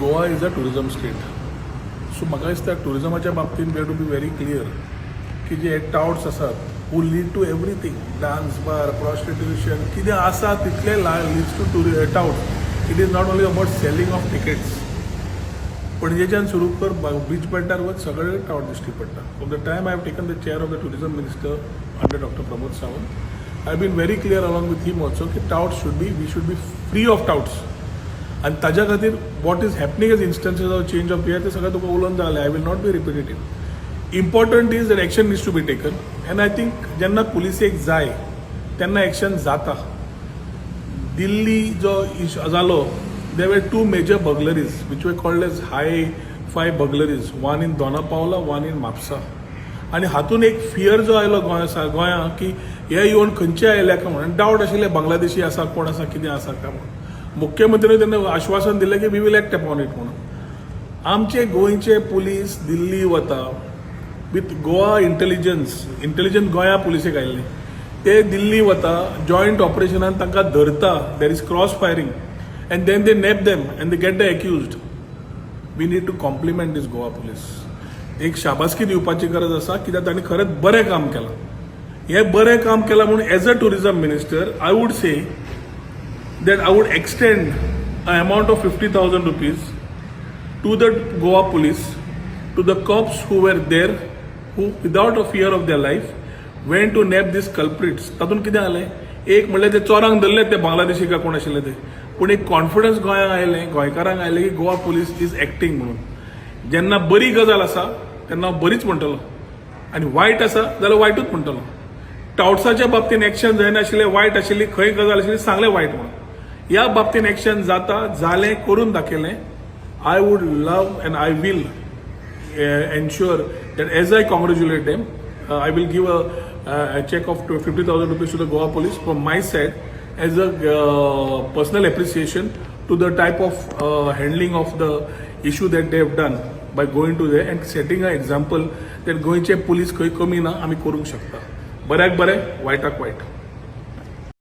Goa is a tourism state, so म्हाका दिसता टुरिजमाच्या बाबतींत we to be very clear की जे टावट्स आसात who lead to everything, dance bar, prostitution, कितें आसा तितलें leads to tout. It is not only about selling of tickets. पणजेच्यान सुरू कर, बीच पेड्ड्यार वच, सगळे टावट दिश्टी पडटा. From the time I have taken the chair of the tourism minister under Doctor Pramod Sawant, I been very clear along with him also की tout should be we should be free of touts. आनी ताज्या खातीर what is happening as instances of change of year, ते सगळें तुका उलोवन जालें. I will not be repetitive. Important is that action needs to be taken and I think जेन्ना पुलिसेक जाय तेन्ना एक्शन जाता. दिल्ली जो इशू जालो, there were two major burglaries which were called as hi-fi burglaries, one in Dona Paula, one in Mapusa. आनी हातून एक fear जो आयलो गोंय गोंया की हे येवन खंयचे आयले काय म्हणून डावट आशिल्ले, बांगलादेशी आसा, कोण आसा, कितें आसा काय म्हणून. मुख्यमंत्र्यांनी तेन्ना आश्वासन दिलें की we will act upon it म्हणून. आमचे गोंयचे पुलीस दिल्ली वता विथ गोवा इंटेलिजन्स. इंटेलिजन्स गोंया पुलिसेक आयिल्ले, ते दिल्ली वता, जॉयंट ऑपरेशनान तांकां धरता. There is cross firing and then they nab them and they get the accused. We need to compliment this Goa Police. एक शाबासकी दिवपाची गरज आसा, कित्याक तांणी खरेंच बरें काम केलां. हें बरें काम केलां म्हणून as a tourism minister, I would say that I would extend a amount of ₹50,000 to the Goa Police, to the cops who were there, who without a fear of their life went to nab these culprits. तातूंत कितें जालें, एक म्हणल्यार ते चोरांक धरले, ते बांगलादेशी काय कोण आशिल्ले ते, पूण एक कॉन्फिडन्स गोंयांक आयलें, गोंयकारांक आयलें की गोवा पुलीस is acting म्हणून. जेन्ना बरी गजाल आसा तेन्ना हांव बरीच म्हणटलो आनी वायट आसा जाल्यार वायटूच म्हणटलो. टावट्साच्या बाबतीन एक्शन जायनाशिल्लें, वायट आशिल्ली खंय गजाल आशिल्ली, सांगलें वायट म्हणून. ह्या बाबतीन एक्शन जाता, जालें, करून दाखयलें. I would love and I will ensure that as I congratulate them, I will give a cheque of ₹50,000 to the Goa Police from my side as a personal appreciation to the type of handling of the issue that they have done by going to there and setting an example that गोंयचे police खंय कमी ना, आमी करूंक शकता. बऱ्याक बरें, वायटाक वायट.